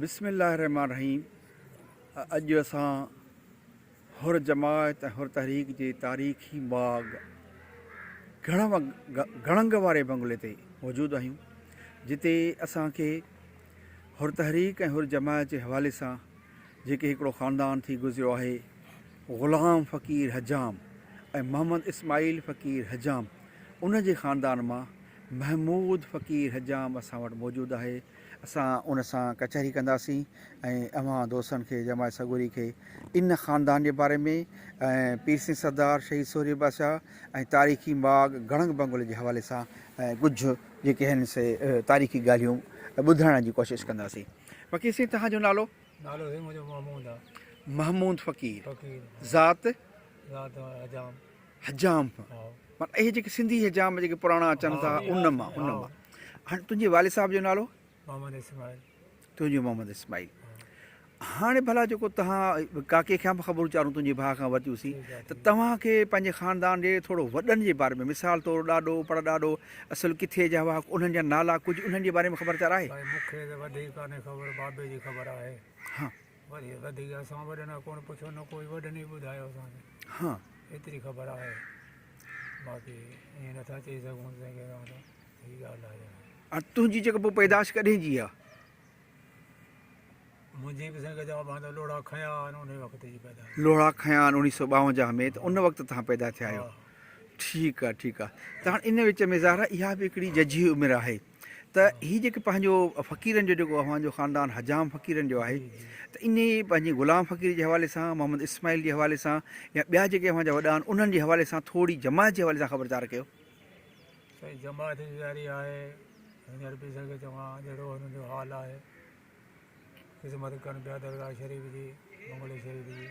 بسم الله الرحمٰن الرحيم اڄ اسان حر جماعت ۽ حر تحريڪ جي تاريخي ماڳ گڙنگ واري بنگلي تي موجود آهيون جتي اسان کي حر تحريڪ ۽ حر جماعت جي حوالي سان جيڪي هڪڙو خاندان ٿي گذريو آهي غلام فقير حجام ۽ محمد اسماعيل فقير حجام ان جي خاندان مان محمود فقير حجام اسان وٽ موجود آهي اسان ان سان ڪچهري ڪنداسين ۽ اوهان دوستن کي جماعت سڳوري کي ان خاندان جي باري ۾ ۽ پير سين سردار شهيد سورهيه بادشاهه ۽ تاريخي ماڳ گڙنگ بنگلي جي حوالي سان ڪجهه جيڪي آهن سي تاريخي ڳالهيون ٻڌائڻ جي ڪوشش ڪنداسين. فقير سين توهان جو نالو؟ نالو سائين منهنجو محمود آ. محمود فقير. فقير. ذات؟ ذات حجام. حجام معنيٰ اهي جيڪي سنڌي حجام جيڪي پراڻا اچن ٿا ان مان ان مان هاڻي تنهنجي والد صاحب جو نالو؟ محمد اسماعيل. تنهنجو محمد اسماعيل. هاڻي ڀلا جيڪو توهان ڪاڪي کان به خبرون چارون تنهنجي ڀاء کان ورتيون سين ته توهان کي پنهنجي خاندان جي ٿورو وڏن جي باري ۾ مثال طور ڏاڏو پڙ ڏاڏو اصل ڪٿي جا هئا انهن جا نالا ڪجهه انهن جي باري ۾ خبر چار آهي؟ سائين مون کي ته وڌيڪ ڪانهي خبر بابي جي خبر آهي. ها. وري وڌيڪ اسان وڏن کان ڪونه پڇيو نه ڪوئي وڏن ئي ٻڌايو اسان کي. ها. ايتري خبر آهي باقي ائين نٿا چئي سگهون ته ڪنهن کان ته هي ڳالهه آهي. ۽ تنهنجي جيڪا پوء پيدائش ڪڏهن جي آ؟ منهنجي به سائين جواب آ ته لوڙها کنيا آهن انهي وقت جي پيدائش. لوڙها کنيا آهن اوڻيهه سو ٻاونجاهه ۾ ته ان وقت توهان پيدا ٿيا آهيو. ٺيڪ آ ٺيڪ آ ته هاڻ ان وچ ۾ ظاهر آ اها به هڪڙي ججهي عمر آهي. ته هي جيڪي پنهنجو فقيرن جو جيڪو اوهان جو خاندان حجام فقيرن جو آهي ته انهي پنهنجي غلام فقير جي حوالي سان محمد اسماعيل جي حوالي سان يا ٻيا جيڪي اوهان جا وڏا آهن انهن جي حوالي سان ٿوري جماعت جي حوالي سان خبردار ڪيو. سائين جماعت جي تياري آهي هينئر به سگهي چوان جهڙو هنن جو حال آهي خدمت ڪن پيا درگاهه شريف جي بنگلي شريف جي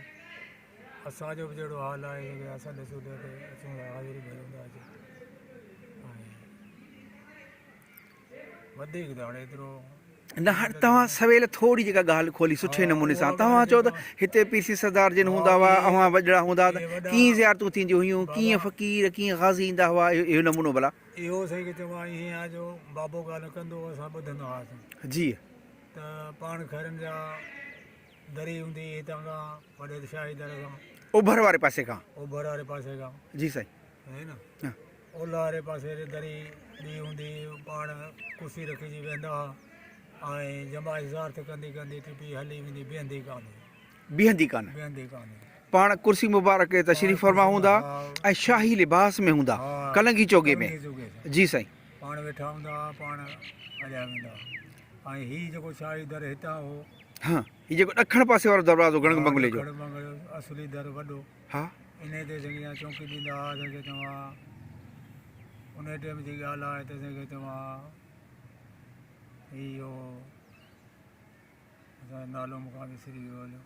اسان جو به جهڙو حال آهي جيڪي اسان ڏسون ٿا ته اچون ٿا حاضري ڀريون ٿا اچي ۽ وڌيڪ ته هاڻي ايترو نه هاڻي توهان سويل ٿوري جيڪا ڳالهه کولي سٺي نموني سان توهان چئو ته هتي پير سين سردار جن هوندا هئا اوهان وڏڙا هوندا ته ڪيئن زيارتون ٿينديون هيون ڪيئن فقير ڪيئن غازي ايندا هئا اهو نمونو ڀلا. اهو سائين کي چوان ائين آ جو بابو ڳالهه ڪندو هو اسان ٻڌندا هئاسين. جي. ته پاڻ خيرن جا دري هوندي هئي هتان کان وڏي شاهي در کان. اوڀر واري پاسي کان. اوڀر واري پاسي کان. جي سائين. هي نه. اولهه واري پاسي ري دري ٻي هوندي هئي پاڻ ڪرسي رکي جي ويهندا هئا ۽ جماعت زارت ڪندي ڪندي ٽپي هلي ويندي بيهندي ڪانه هئي. بيهندي ڪانه. بيهندي ڪانه. پاڻ ڪرسي مبارڪ تي تشريف فرما هوندا ۽ شاهي لباس ۾ هوندا ڪلنگي چوغي ۾. جي سائين. پاڻ ويٺا هوندا ها پاڻ هليا ويندا ها ۽ هي جيڪو شاهي در هتان هو. ها هي جيڪو ڏکڻ پاسي وارو دروازو گڙنگ بنگلي جو. ڏکڻ بنگلي جو اصلي در وڏو. ها. انهي تي سنگيا چونڪي ڏيندا ها سنگي توهان انهي ٽيم جي ڳالهه آهي ته سنگي توهان هي اهو اسان جو نالو مون کان وسري ويو هليو.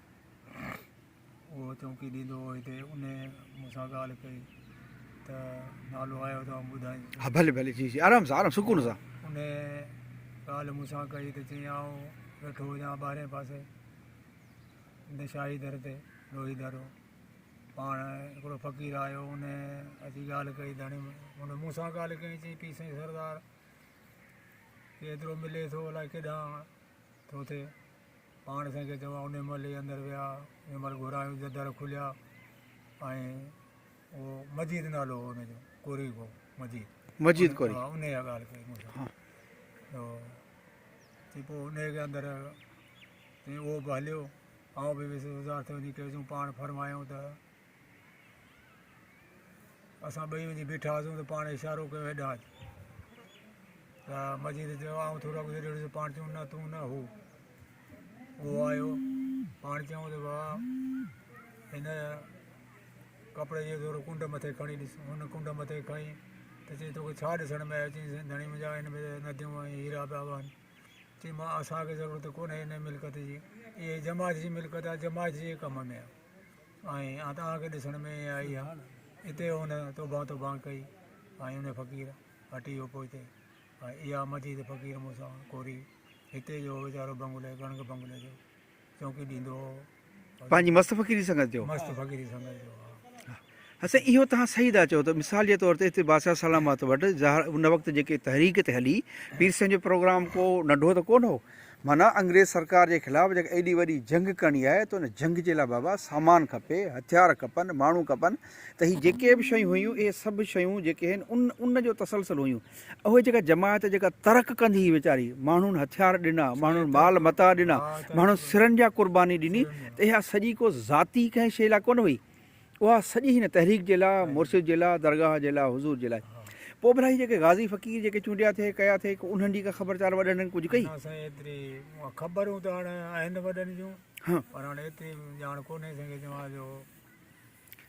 اهو چونڪي ڏيندو هو هتي انهي مون سان ڳالهه ڪئي ته نالو آيو ته آئون ٻڌائيندس. ها ڀلي ڀلي جي جي آرام سان آرام سڪون سان. انهي ڳالهه مون سان ڪئي ته چيائين آئون ويٺو هجان ٻاهرين پاسي شاهي در تي لوهي در هو پاڻ هڪڙو فقير آيو انهي اچي ڳالهه ڪئي ڌڻي هن مون سان ڳالهه ڪئي چيائين پير سائين سردار ايترو ملي ٿو الائي ڪيڏانهن ٿو ٿئي. پاڻ سائين کي چيو انهي مهل ئي اندر ويا، ان مهل گهرايو جا در کليا ۽ اهو مجيد نالو هو ان جو ڪوري ڪو مجيد. مجيد ڪوري. ها انهي اها ڳالهه ڪئي مون سان. تو چي پوء انهي کي اندر چي اهو به هليو آئون به ويس گذار ٿي وڃي ڪيوسون پاڻ فرمايائون ته اسان ٻئي وڃي بيٺا هئاسون ته پاڻ اشارو ڪيو هيڏانهن اچ ته مجيد چيو آئون ٿورو اڳتي رهيس پاڻ چيو نه تون نه هو اهو آيو پاڻ چيائون ته بابا هن ڪپڙي جي ٿورو ڪنڊ مٿي کڻي ڏس هن ڪنڊ مٿي کڻي ته چي توکي ڇا ڏسڻ ۾ آيو چيائين سائين ڌڻي منهنجا هن ۾ نديون ۽ هيرا پيا وهن چي مان اسان کي ضرورت ڪونهي هن ملڪيت جي اهي جماعت جي ملڪيت آهي جماعت جي ڪم ۾ آهي ۽ آ توهان کي ڏسڻ ۾ ائين آئي آ. اتي هن توبهان توبهان ڪئي ۽ ان فقير هٽي ويو پوئتي ۽ اها مجيد فقير مون سان ڪوري هتي جو ويچارو بنگلي ڪڻڪ بنگلي جو چونڪي ڏيندو هو. پنهنجي مست فقيري سنگت جو. مست فقيري سنگت جو ها. ها سائين اهو توهان صحيح ٿا چئو ته مثال جي طور تي هتي بادشاهه سلامت وٽ ظاهر ان وقت جيڪي تحريڪ تي هلي پير سائين جو پروگرام ڪو ننڍو ته ڪونه هو. معنيٰ انگريز سرڪار جي خلاف جيڪا ايڏي وڏي جنگ ڪرڻي آهي ته ان جنگ جي لاء بابا سامان کپي، هٿيار کپن، ماڻهو کپن ته هي جيڪي به شيون هيون اهي سڀ شيون جيڪي آهن ان ان جو تسلسل هيون. اهي جيڪا جماعت جيڪا ترڪ ڪندي هئي ويچاري ماڻهن هٿيار ڏنا، ماڻهن مال متاع ڏنا، ماڻهن سرن جا قرباني ڏني ته اها سڄي ڪو ذاتي ڪنهن شيء لاء ڪونه هئي. اها سڄي هن تحريڪ جي لاء، مرشد جي لاء، درگاهه جي لاء، حضور جي لاء. پوء ڀلا هي جيڪي غازي فقير جيڪي چونڊيا ٿي، ڪيا ٿي، ڪو انهن جي ڪا خبر چار وڏن ڪجهه ڪئي؟ نه سائين ايتري خبرون ته هاڻ آهن وڏن جون پر هاڻ ايتري ڄاڻ ڪونهي سائين کي چوان جو.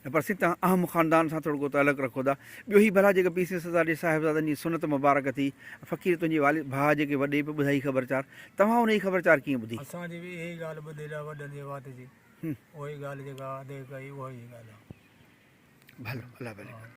نه پر سائين توهان اهم خاندان سان ٿورو ڪو تعلق رکو ٿا. ٻيو هي ڀلا جيڪا پير سائين سردار جي صاحبزادن جي سنت مبارڪ ٿي، فقير تنهنجي والد ڀاء جيڪي وڏي به ٻڌائي خبر چار، توهان انهي جي خبر چار ڪيئن ٻڌي؟ اسان جي به اهي ئي ڳالهه ٻڌل آهي وڏن جي وات جي. اها ئي ڳالهه جيڪا ادي ڪئي اها ئي ڳالهه آهي. ڀلو الله ڀلي ڪري.